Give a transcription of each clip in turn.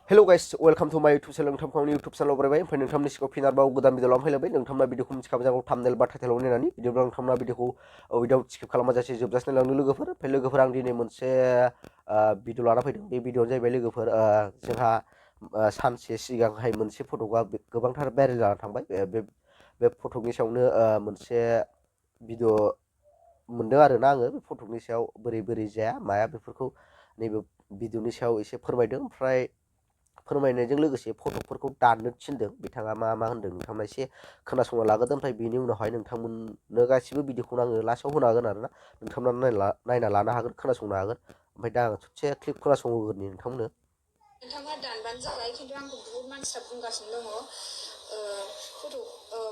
Hello guys, welcome to my YouTube channel. नोंथांनि YouTube channel बरायबाय ओमफ्राय नोंथांनि सिगाङाव फिन आरोबाव गोदान भिडिअ लानानै फैलायबाय नोंथांना भिडिअखौ मिथिखाबाय जागौ थाम्बनेल बा टाइटेलाव नायनानै बिदिब्ला नोंथांना भिडिअखौ भिडिअ स्किप खालामाजासे जोबजासिम नायलांनो लोगोफोर ओमफ्राय लोगोफोर आं दिनै मोनसे भिडिअ लाना फैदों बे भिडिअआनो जाहैबाय लोगोफोर जोंहा सानसे सिगांहाय मोनसे फटकआ गोबांथार भाइरेल जाना थांबाय बे फटकनि सायावनो मोनसे भिडिअ मोनदों आरोना आङो बे फटकनि सायाव बोरै जाया माया बेफोरखौ नैबे भिडिअनि सायाव एसे फोरमायदों ओमफ्राय फोरमायनायजों लोगोसे फटकफोरखौ दाननो थिनदों बिथाङा मा होनदों नोंथांमोना एसे खोनासंना लागोन ओमफ्राय बेनि उनावहाय नोंथांमोननो गासिबो भिडिअखौनो आङो लास्टआव होनो हागोन आरोना नोंथांमोना नायना लानो हागोन खोनासंनो हागोन ओमफ्य दा आं ससे क्लिप खोनासंहोग्रोनि नोंथांमोननो नोंथाङा दानबानो जाबाय खिन्थु आंखौ बहुत मानसिफ्रा बुंगासिनो दङ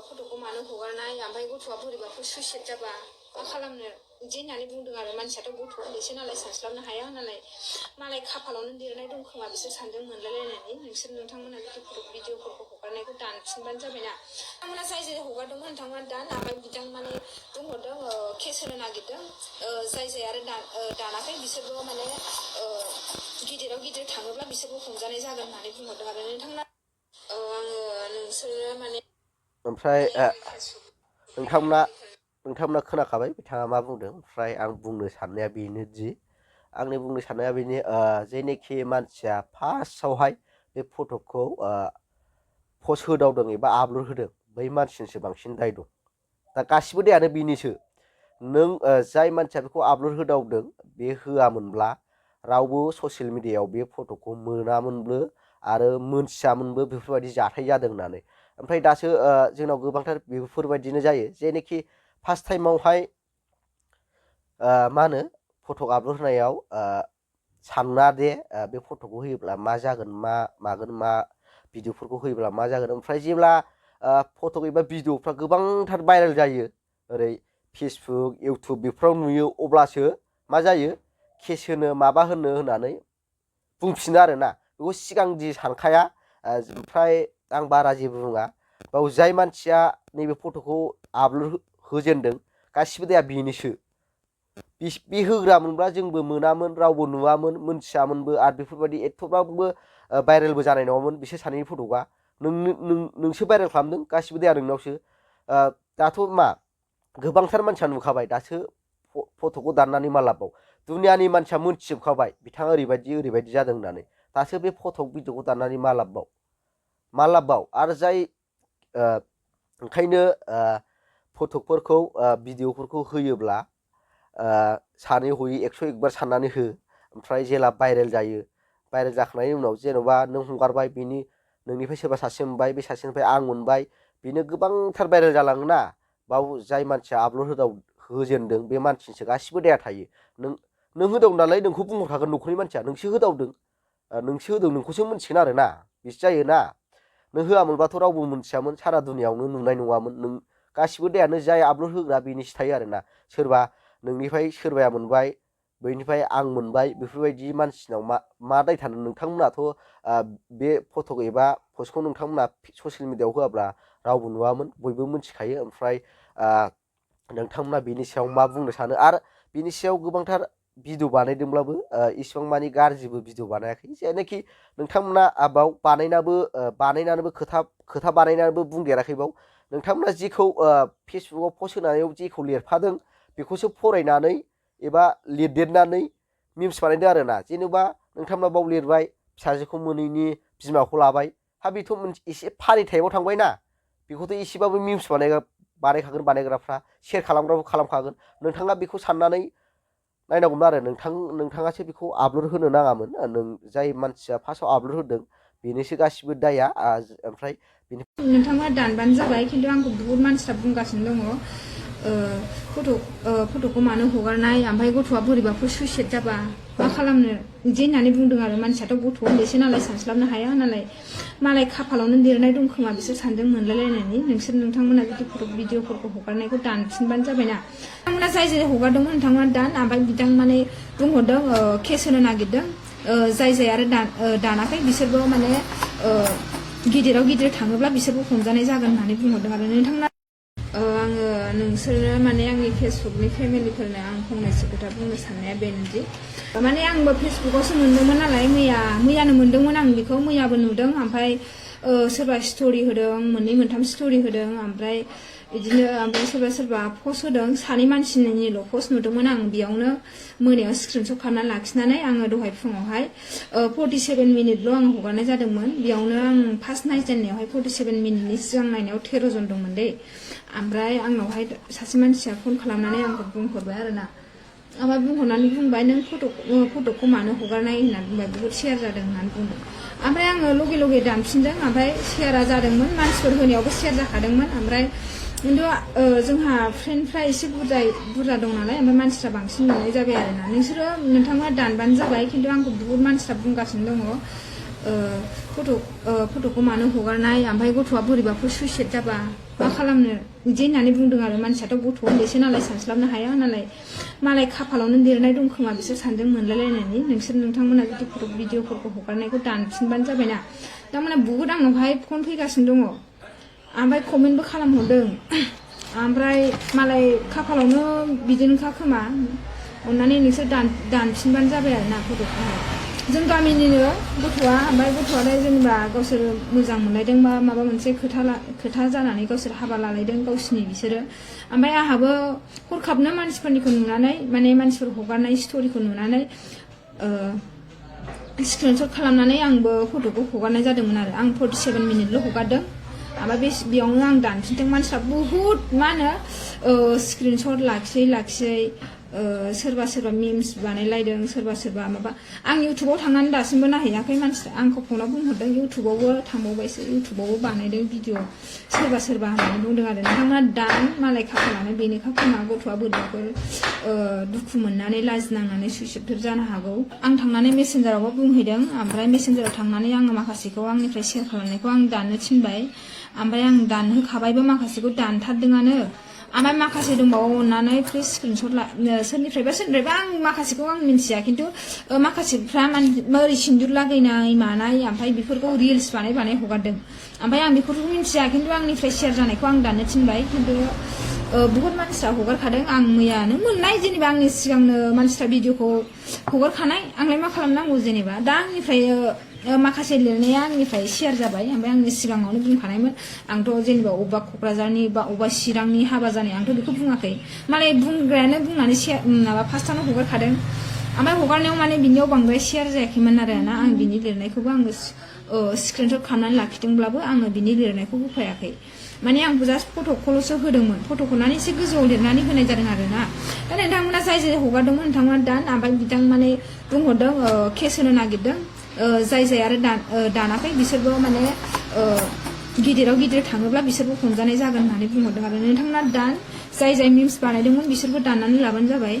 फट'खौ मानो हगारनाय ओमफ्राय गथ'आ बोरैबाफोर सुइसाइड जाबा मा खालामनो बिदि होननानै बुंदों आरो मानसियाथ' गथ' उन्दैसो नालाय सानस्लाबनो हाया नालाय मालाय खाफालावनो देरनाय दं खोमा बिसोर सानदों मोनलायलायनानै नोंथांमोना बिदि भिडिअफोरखौ हगारनायखौ दानफिनबानो जाबायना नोंथांमोना जाय हगारदोंमोन नोंथांमोना दान ओमफ्राय बिथां माने बुंहरदों केस होनो नागिरदों जाय आरो दानाखै बिसोरबो माने गिदिराव गिदिर थाङोब्ला बिसोरबो हमजानाय जागोन होननानै बुंहरदों आरो नोंथांना आङो नोंसोरो माने ओमफ्राय नोंथांमोना खोनाखाबाय बिथाङा मा बुंदों ओमफ्राय आं बुंनो साननाया बेनोदि आंनि बुंनो साननाया बेनो जेनोखि मानसिया फार्स्टआवहाय बे फटकखौ पस्ट होदावदों एबा आपल'ड होदों बै मानसिनिसो बांसिन दाय दं दा गासिबो दायानो बेनिसो नों जाय मानसिया बेखौ आपल'ड होदावदों बे होआमोनब्ला रावबो ससियेल मिडियायाव बे फटकखौ मोनामोनबो आरो मोनथियामोनबो बेफोरबायदि जाथाय जादों होननानै ओमफ्राय दासो जोंनाव गोबांथार बेफोरबायदिनो जायो जेनोखि फार्स्ट टाइमावहाय मा होनो फटक आपल'ड होनायाव सानना दे बे फटकखौ होयोब्ला मा जागोन मा मागोन मा भिडिअफोरखौ होयोब्ला मा जागोन ओमफ्राय जेब्ला फटक एबा भिडिअफ्रा गोबांथार भाइरेल जायो ओरै फेसबुक इउटुब बेफोराव नुयो अब्लासो मा जायो केस होनो माबा होनो होननानै बुंफिनो आरोना बेखौ सिगांदि सानखाया ओमफ्राय आं बारा जेबो बुङा बाव जाय मानसिया नैबे फटकखौ आपल'ड होजेनदों गासिबो दाया बेनोसो बे होग्रामोनब्ला जोंबो मोनामोन रावबो नुवामोन मोनथियामोनबो आरो बेफोरबायदि एथ'ब्लाबो भाइरेलबो जानाय नङामोन बिसोर सानैनि फटकआ नोंसो भाइरेल खालामदों गासिबो दाया नोंनावसो दाथ' मा गोबांथार मानसिया नुखाबाय दासो फटकखौ दाननानै मा लाबबाव दुनियानि मानसिया मोनथिजोबखाबाय बिथाङा ओरैबायदि जादों होननानै दासो बे फटक भिडिअखौ दाननानै मा लाबबाव आरो जाय ओंखायनो फटकफोरखौ भिडिअफोरखौ होयोब्ला सानै हयै 101 बार साननानै हो ओमफ्राय जेला भाइरेल जायो भाइरेल जाखांनायनि उनाव जेन'बा नों हगारबाय बिनि नोंनिफ्राय सोरबा सासे मोनबाय बे सासेनिफ्राय आं मोनबाय बेनो गोबांथार भाइरेल जालाङोना बाव जाय मानसिया आपल'ड होजेनदों बे मानसिनिसो गासिबो दाया थायो नों होदाव नालाय नोंखौ बुंहरखागोन न'खरनि मानसिया नोंसो होदावदों नोंखौसो मोनथिगोन आरोना बिसो जायोना नों होआमोनबाथ' रावबो मोनथियामोन सारा दुनियावनो नुनाय नङामोन नों गासिबो दायानो जाय आपल'ड होग्रा बेनिसो थायो आरोना सोरबा नोंनिफ्राय सोरबाया मोनबाय बैनिफ्राय आं मोनबाय बेफोरबायदि मानसिनाव मा दाय थानो नोंथांमोनाथ' बे फटक एबा पस्टखौ नोंथांमोना ससियेल मिडियायाव होआब्ला रावबो नुवामोन बयबो मिथिखायो ओमफ्राय नोंथांमोना बेनि सायाव मा बुंनो सानो आरो बिनि सायाव गोबांथार भिडिअ बानायदोंब्लाबो इसिबां मानि गाज्रिबो भिडिअ बानायाखै जेनाखि नोंथांमोना बाव बानायनानैबो खोथा बानायनानैबो बुंदेराखै बाव नोंथांमोना जेखौ फेसबुकाव पस्ट होनानै जेखौ लिरफादों बेखौसो फरायनानै एबा लिरदेरनानै मिम्स बानायदों आरोना जेनेबा नोंथांमोना बाव लिरबाय फिसाजोखौ मोनैनि बिमाखौ लाबाय बेथ' एसे फानि टाइपआव थांबायना बेखौथ' एसेबाबो मिम्स बानायखागोन बानायग्राफ्रा सेयार खालामग्राबो खालामखागोन नोंथाङा बेखौ साननानै नायनांगौमोन आरो नोंथाङासो बेखौ आपल'ड होनो नाङामोन जाय मानसिया फार्स्टआव आपल'ड होदों बेनोसो गासिबो दाया ओमफ्राय नोंथाङा दानबानो जाबाय खिन्थु आंखौ बहुत मानसिफ्रा बुंगासिनो दङ फट'खौ मानो हगारनाय ओमफ्राय गथ'आ बोरैबाफोर सुइसाइड जाबा मा खालामनो बिदि होननानै बुंदों आरो मानसियाथ' गथ' उन्दैसो नालाय सानस्लाबनो हाया नालाय मालाय खाफालावनो देरनाय दं खोमा बिसोर सानदों मोनलायलायनानै नोंथांमोना बिदि भिडिअफोरखौ हगारनायखौ दानफिनबानो जाबायना नोंथांमोना जाय हगारदोंमोन नोंथांमोना दान ओमफ्राय बिथां माने बुंहरदों केस होनो नागिरदों जाय आरो दानाखै बिसोरबो माने गिदिराव गिदिर थाङोब्ला बिसोरबो हमजानाय जागोन होननानै बुंहरदों आरो नोंथांना आङो नोंसोरनो माने आंनि फेसबुकनि फेमिलिफोरनो आं फंनैसो खोथा बुंनो साननाया बेनोदि माने आंबो फेसबुकावसो मोन्दोंमोन नालाय मैयानो मोन्दोंमोन आं बेखौ मैयाबो नुदों ओमफ्राय सोरबा स्ट'रि होदों मोननै मोनथाम स्ट'रि होदों ओमफ्राय बिदिनो ओमफ्राय सोरबा पस्ट होदों सानै मानसिनिल' पस्ट नुदोंमोन आं बेयावनो मोनायाव स्क्रिनशट खालामनानै लाखिनानै आङो दहाय फुङावहाय 47 मिनिटल' आं हगारनाय जादोंमोन बेयावनो आं फार्स्ट नायजेननायावहाय 47 मिनिटनि सिगां नायनायाव 13 जन दंमोन दे ओमफ्राय आंनावहाय सासे मानसिया फन खालामनानै आंखौ बुंहरबाय आरोना ओमफ्राय बुंहरनानै बुंबाय नों फट'खौ मानो हगारनाय होननानै बुंबाय बहुद शेयार जादों होननानै बुंदों ओमफ्राय आङो लगे दानफिनदों ओमफ्राय शेयारा जादोंमोन मानसिफोर होनायावबो शेयार जाखादोंमोन ओमफ्राय खिन्थु जोंहा फ्रेन्डफ्रा एसे बुरजा दं नालाय ओमफ्राय मानसिफ्रा बांसिन नुनाय जाबाय आरोना नोंथाङा दानबानो जाबाय खिन्थु आंखौ बुहुद मानसिफ्रा बुंगासिनो दङ फट'खौ मानो हगारनाय ओमफ्राय गथ'आ बोरैबाफोर सुइसाइड जाबा मा खालामनो बिदि होननानै बुंदों आरो मानसियाथ' गथ' उन्दैसो नालाय सानस्लाबनो हाया नालाय मालाय खाफालावनो लिरनाय दं खोमा बिसोर सानदों मोनलायलायनानै नोंथांमोना जुदि भिडिअफोरखौ हगारनायखौ दानफिनबानो जाबायना थारमाने बुहुद आंनावहाय फन फैगासिनो दङ ओमफ्राय कमेन्टबो खालामहरदों ओमफ्राय मालाय खाफालावनो बिदिनोखा खोमा अननानै नोंसोर दानफिनबानो जाबाय आरोना फट'खौहाय जों गामिनिनो गथ'आ ओमफ्राय गथ'आलाय जेनेबा गावसोर मोजां मोनलायदों बा माबा मोनसे खोथा जानानै गावसोर हाबा लालायदों गावसिनि बिसोरो ओमफ्राय आंहाबो हरखाबनो मानसिफोरनिखौ नुनानै माने मानसिफोर हगारनाय स्ट'रिखौ नुनानै स्क्रिनशट खालामनानै आंबो फट'खौ हगारनाय जादोंमोन आरो आं 47 मिनिटल' हगारदों ओमफ्राय बेयावनो आं दानफिनदों मानसिफ्रा बुहुद मा होनो स्क्रिनशट लाखियै सोरबा मिम्स बानायलायदों सोरबा माबा आं इउटुबाव थांनानै दासिमबो नायहैयाखै मानसिफ्रा आंखौ फनाव बुंहरदों इउटुबावबो थांबावबायसो इउटुबावबो बानायदों भिडिअ सोरबा होननानै बुंदों आरो नोंथांमोना दान मालाय खाफालानो बेनोखा खोमा गथ'आ बोरैबाफोर दुखु मोननानै लाजिनांनानै सुइसाइडफोर जानो हागौ आं थांनानै मेसेन्जारावबो बुंहैदों ओमफ्राय मेसेन्जाराव थांनानै आङो माखासेखौ आंनिफ्राय शेयार खालामनायखौ आं दाननो थिनबाय ओमफ्राय आं दानहोखाबायबो माखासेखौ दानथारदोंआनो ओमफ्राय माखासे दंबावो अननानै प्लिज स्क्रिनशट सोरनिफ्रायबा आं माखासेखौ आं मिन्थिया खिन्थु माखासेफ्रा ओरै सिन्दुर लागायनाय मानाय ओमफ्राय बेफोरखौ रिल्स बानाय हगारदों ओमफ्राय आं बेफोरखौ मिन्थिया खिन्थु आंनिफ्राय शेयार जानायखौ आं दाननो थिनबाय खिन्थु बुहुत मानसिफ्रा हगारखादों आं मैयानो मोननाय जेनेबा आंनि सिगांनो मानसिफ्रा भिडिअखौ हगारखानाय आंलाय मा खालामनांगौ जेनेबा दा आंनिफ्राय माखासे लिरनाया आंनिफ्राय शेयार जाबाय ओमफ्राय आंनि सिगाङावनो बुंखानायमोन आंथ' जेनेबा अबेबा क'क्राझारनि बा अबेबा चिरांनि हाबा जानाय आंथ' बेखौ बुङाखै मालाय बुंग्रायानो बुंनानै माबा फार्स्टआवनो हगारखादों ओमफ्राय हगारनायाव माने बिनियाव बांद्राय शेयार जायाखैमोन आरो ना आं बिनि लिरनायखौबो आङो स्क्रिनशट खालामनानै लाखिदोंब्लाबो आङो बिनि लिरनायखौ होफायाखै माने आं जास्ट फट'खौल'सो होदोंमोन फट'खौनानै एसे गोजौआव लिरनानै होनाय जादों आरो ना दा नोंथांमोना जाय हगारदोंमोन नोंथांमोना दान ओमफ्राय बिथांमाने बुंहरदों केस होनो नागिरदों जाय आरो दानाखै बिसोरबो माने गिदिर थाङोब्ला बिसोरबो हमजानाय जागोन होननानै बुंहरदों आरो नोंथांमोना दान जाय मिम्स बानायदोंमोन बिसोरबो दाननानै लाबानो जाबाय